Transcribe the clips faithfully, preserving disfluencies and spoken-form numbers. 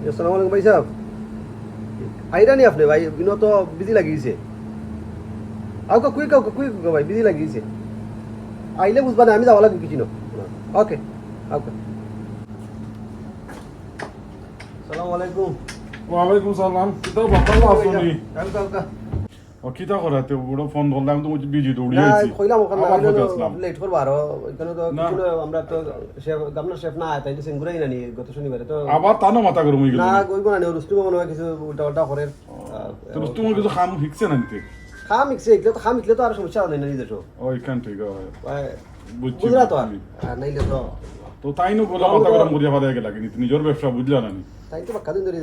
আসসালামু আলাইকুম ভাই সাহেব। আইরা নি আপনে ভাই, বিনো তো বিজি লাগি গেছে। আউকা, কুইক আউকা, কুইক আউকা ভাই, বিজি লাগি গেছে। আইলে বুঝবা না, আমি যাওয়া লাগবে কিছু না। ওকে, আউকা। আসসালামু আলাইকুম। ওয়ালাইকুম সালাম। কিতা বা, ভালা আছো নি? আউকা, আউকা। ও, কিতা করাতে? বড় ফোন ধরলাম তো, বিজি দৌড়ি না, আইছি। কইলাম ওখানে আবার না, হতে আসলাম। লেট করবো আরো। এখানে তো না। কিছু না, আমরা তো শেফ, গামনার শেফ না, তাই তো সেঙ্গুরাই না নি গত শনিবারে তো। আবার তানো মাথা গরম হয়ে গেল না, নি? কইবো না নি, রুস্তু মনে হয় কিছু উল্টা পাল্টা করে। ও, আহ, তো রুস্তু মনে কিছু খাম হিকছে না নিতে? খাম হিকছে, এগুলো তো খাম হিকলে তো আর সমস্যা হয় না নিজে তো। ও, এখান ঠিক আছে। ভাই, বুঝছি, বুঝরা তো আর। বুঝছি। আর নাইলে তো তো তাই নু গলা মাথা গরম করিয়া ফালাই গেলা কিনি, নিজের ব্যবসা বুঝলা না নি? তাই তো বাক্কা দিন ধরে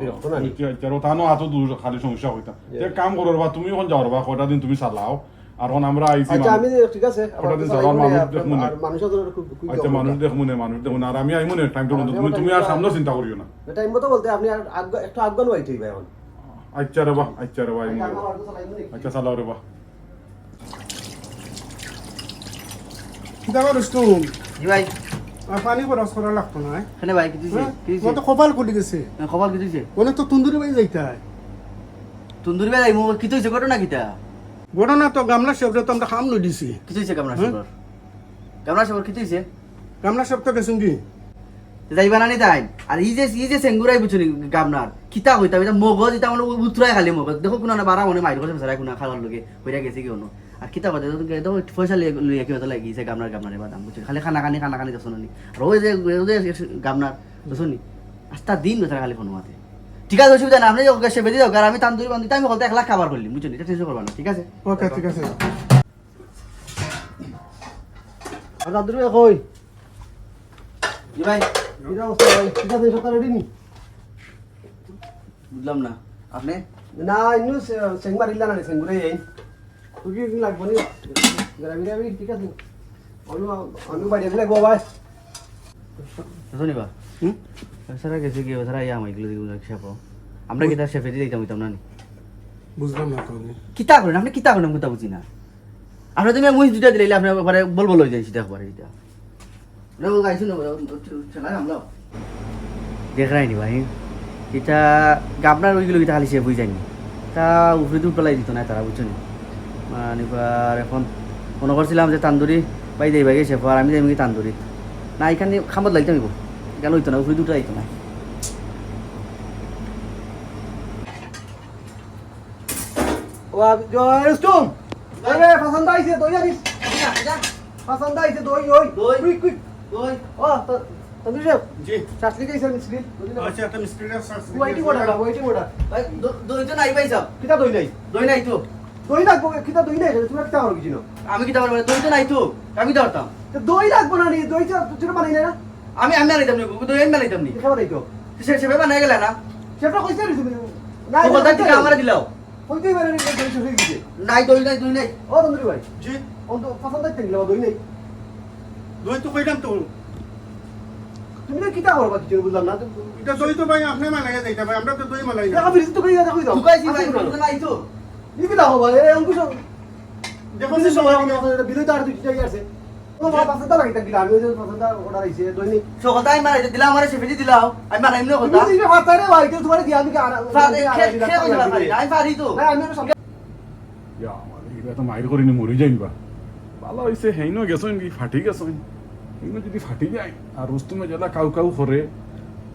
বিরক্ত না নি। আচ্ছা, আচ্ছা, ও তানো আতো দূর খালি সমস্যা হইতা। এক কাম করো রে বা, তুমি এখন যাও রে বা, কয়টা দিন তুমি চালাও। আর এখন আমরা আইছি আচ্ছা, মানুষ, আমি যে, ঠিক আছে, কয়টা দিন চালাও, মানুষ দেখমু নে। আর মানুষ আছে খুব, খুব আচ্ছা, মানুষ দেখমু নে, মানুষ দেখমু নে। আর আমি আইমু নে, টাইম টেবিল তুমি, তুমি আর সামনে চিন্তা করিও না। টাইম মতো বলতে আপনি আর আগ-, একটু আগুয়ান ওয়াইট হইবে এখন। আচ্ছা রে বা, আচ্ছা রে বা, আইমু নে। আচ্ছা, চালাও রে বা। কিতা করস তুই? জি ভাই। আর পানি খরচ করা লাগতো না, হ্যাঁ? কেনে ভাই, কিতা হইছে? হ্যাঁ? কিতা হইছে? আমার তো কপাল খুলি গেছে। হ্যাঁ, কপাল কিতা হইছে? অনে তো তন্দুরি বাড়ি যাইতায়। তন্দুরি বাড়ি যাইমু, কিতা হইছে? ঘটনা কিতা? ঘটনা তো গামলা শেফরে তো আমরা কাম লই দিছি। কিতা হইছে গামলা শেফর? গামলা শেফর কিতা হইছে? গামলা শেফ তো গেছইন গি। যাইবা না নি তাইন? আর ই যে, ই যে সেঙ্গুরাই বুঝছো নি গামলার? কিতা কইতাম, ইটা মগজ, ইটা মানে উতরায় খালি মগজ। দেখো কুনা না বারা মানে মাইর করছে বেচারা কুনা খালার লগে, কইরা গেছে কি অনো। আর কিতা কথা, তো, তো পয়সা লইয়া, লইয়া কি হতো লাগি, সে গামলার, গামলারে বাদাম, বুঝছো? খালি কানাকানি, কানাকানি দেখছো না নি? আর ওই যে, ওই যে গামলার, দেখছো নি? আস্তা দিন বেচারা খালি ফোন মাতে। ঠিক আছে, অসুবিধা নাই, আপনি ওকে সেফে দিয়ে দাও, আর আমি তান্দুরি বান্দুরি, আমি বলতে এক লাখ কাবার করলি, বুঝছো নি? এটা টেনশন করবা না, ঠিক আছে? ওকে, ঠিক আছে। আর তান্দুরি ভাই কই? জি ভাই। কিতা অবস্থা ভাই? ঠিক আছে, সব রেডি নি? বুঝলাম না। আপনি? না, ইনু সে-, সেং মারিলা না রে, সেং ঘুরে যাই। তুই কি লাগবো নি? গ্রামে গ্রামে ঠিক আছে। আমি, আমি বাড়ি আসলে গো ভাই। শুনি বা? হুম? সারা গেছে কি, সারা ইয়া আমার এগুলো দিগুলো খেপো। আমরা কি তার সেফে দিতাম, দিতাম না নি? বুঝলাম না তো আমি। কিতা করেন? আপনি কিতা করেন? আমি কথা বুঝি না। আমরা তুমি মুই দুইটা দিলে, আপনি একবারে বল বল হয়ে যাই, সেটা একবারে এটা। ওরা ও গাইছে না, ওরা ও ঠেলা সামলাও। দেখরায় নি ভাই, ইটা গাবনার ওইগুলো ইটা খালি সেফ হয়ে যায়নি। তা উপরে তো উঠলাই দিত না তারা, বুঝছো নি? মানে, আর এখন মনে করছিলাম যে তান্দুরি ভাই দেই ভাই সেফ, আর আমি যাই কি তান্দুরি। না, এখানে খামত লাগতাম ইবো। গেল হইতো না, উপরে দুটো আইতো না। ও, আ-, জয় রুস্তম। আরে, পছন্দ আইছে, দই আনিস। আচ্ছা, আচ্ছা। পছন্দ আইছে, দই, ওই। দই। Quick, quick. দই। ও, তো, তন্দ্রি সাহেব। জি। শাসলি খাইছে মিষ্টি? আচ্ছা, একটা মিষ্টি শাসলি। Waiting order, waiting order. ভাই, দ-, দই তো নাই ভাই সাহেব। কিতা দই নাই? দই নাই তো। দই লাগবো, কিতা দই নাই? তোমরা কিতা করো কিছু না? আমি কিতা করবো? দই তো নাই তো। আমি কিতা করতাম? তো দই লাগবো না নি, দই তো, তুই বানাই না? আমি, আমি বানাইতাম নি, দই আমি বানাইতাম নি। কিতা বানাই তো? সে, সেভাবে বানাই গেলে না। সেটা কইছে রে তুমি? না, ও কথা ঠিক আমারে দিলাও। হইতেই পারে না, এটা দই শেষ হয়ে গেছে। নাই, দই নাই, দই নাই। ও তন্দ্রি ভাই। জি। ও তো পছন্দ হইতে গেলে দই নেই। দই তো কইলাম তো। তুমি না কিতা করবা কিছু বুঝলাম না। তো এটা দই তো ভাই আপনি মালাই যাইতা ভাই, আমরা তো দই মালাই না। দেখো, ফ্রিজ তো কই, দেখো, দাও। ঢুকাইছি ভাই, আছে তো। দই নাই তো। ই কিতা হবা? এ অঙ্কুশ। দেখো, কিছু সময় লাগে, এটা বিলই তো আর দুই জায়গায় আছে। ও বাবা, পাঁচশো টাকা এটা দিলাম, আমি ওই যে পাঁচশো টাকা অর্ডার আইছে, দৈনিক। সকলটা আমি মারাই দিলাম, আমারে সেফে দিলাও। আমি মারাই এমনি কথা। তুমি দিবে পাঁচ টাকা রে ভাই, তো তোমার দিয়া আমি কি আর-, পারি, আর খে-, আর খে-, খে-, আর পারি। আমি পারি তো। না, আমি ওটা সব ইয়া, মানে, এটা তো মাইর করিনি, মরি যাইবা। ভালা হইছে, হেইনো গেছইন কি, ফাটি গেছইন। হেইনো যদি ফাটি যায়, আর রুস্তুমে যেলা কাউ কাউ করে,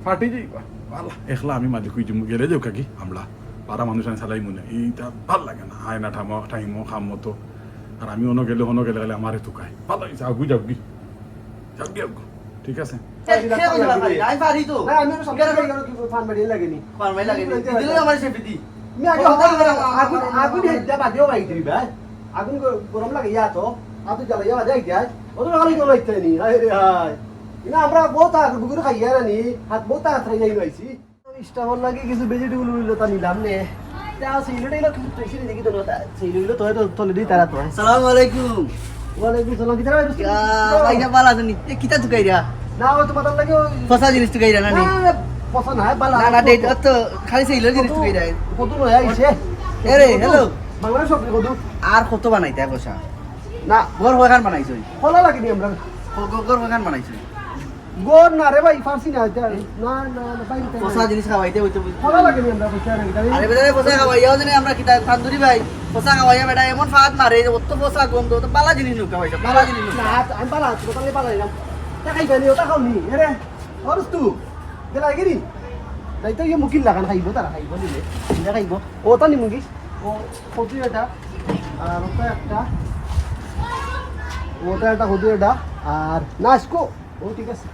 ফাটি যাইবা। ভালা, একলা আমি মালিক হই যামু, গেলে যাও কাকি, আমলা। পারা মানুষ আমি চালাই মনে, এইটা ভালা লাগে না। আয় না, ঠামো, ঠাইমো, খাম মতো। আর আমি অনো গেলে, অনো গেলে, গেলে আমারে তুকায়। ভালা হইছে, আগুই যাবগি। যাবগি, আগুই। ঠিক আছে? এ, কে বুঝবা পারি? আমি পারি তো। না, আমি তো সব কেন? জায়গায় গেলে কি ফান বাড়ি লাগেনি? ফান বাড়ি লাগেনি। দিলে আমার সেফে দি। আমি আগে কথা বললাম, আগুন, আগুন হেদ্দা বাদেও বাইক দিবি ভাই। আগুন গ-, গরম লাগে ইয়া তো। আগুন জ্বালাইয়া বাদে আইতে হয়। অত ভালো কেউ লাগতে নি। হায় রে হায়। না, আমরা বহুত আগুন বুকুরে খাইয়া না নি। হাত বহুত আগুন খাইয়া আইছি। স্টাফর লাগি কিছু ভেজিটেবল হইলো তা নিলাম নে। তা সিলেট এলো কিছু টেনশন দেখি তো না, তা সিলেট এলো তো হয়তো তলে দি তারা তো। সালাম আলাইকুম। ওয়ালাইকুম সালাম। কিতা ভাই, ইয়া, ভাই, ইয়া, ভালা আছেন নি? এ, কিতা তুকাইরা? না, ও তো মাথার লাগে ওই ফসা জিনিস তুকাইরা না নি? না, না, ফসা না, ভালা। না, না, তো খালি সিলেট জিনিস তুকাইরা। কত লয় আইছে? এ রে, কত? হ্যালো। বাংলাদেশ সব কত? আর কত বানাইতে পয়সা? না। ঘর কয়খান বানাইছো? খোলা লাগেনি আমরা। ঘ-, ঘ-, ঘর কয়খান বানাইছো? গর না রে ভাই, পারছি না, এটা, না, না, না, বাইরে থেকে পচা জিনিস খাওয়াইতে অইতো বুঝলি। ভালা লাগে নি আমরা পচা আর এটা। আরে বেটা, পচা খাওয়াইয়াও জানি আমরা কিতা তান্দুরি ভাই, পচা খাওয়াইয়া বেটা এমন ফাদ মারে, অত পচা গন্ধ, তো ভালা জিনিস নুকা ভাই, ভালা জিনিস নুকা। না, আমি ভালা আছি, তাহলে ভালা এলাম। তা খাইবা নি, ওটা খাও নি, এরে, অরস তু, গেলা গিরি। তাই তো ইয়ে মুকিল লাগান খাইবো, তারা খাইবো, নিলে, নিলে খাইবো। ওটা নি মুগি, ও, কত এটা, আর ওটা একটা, ওটা একটা কত এটা, আর নাচকো, ও ঠিক আছে।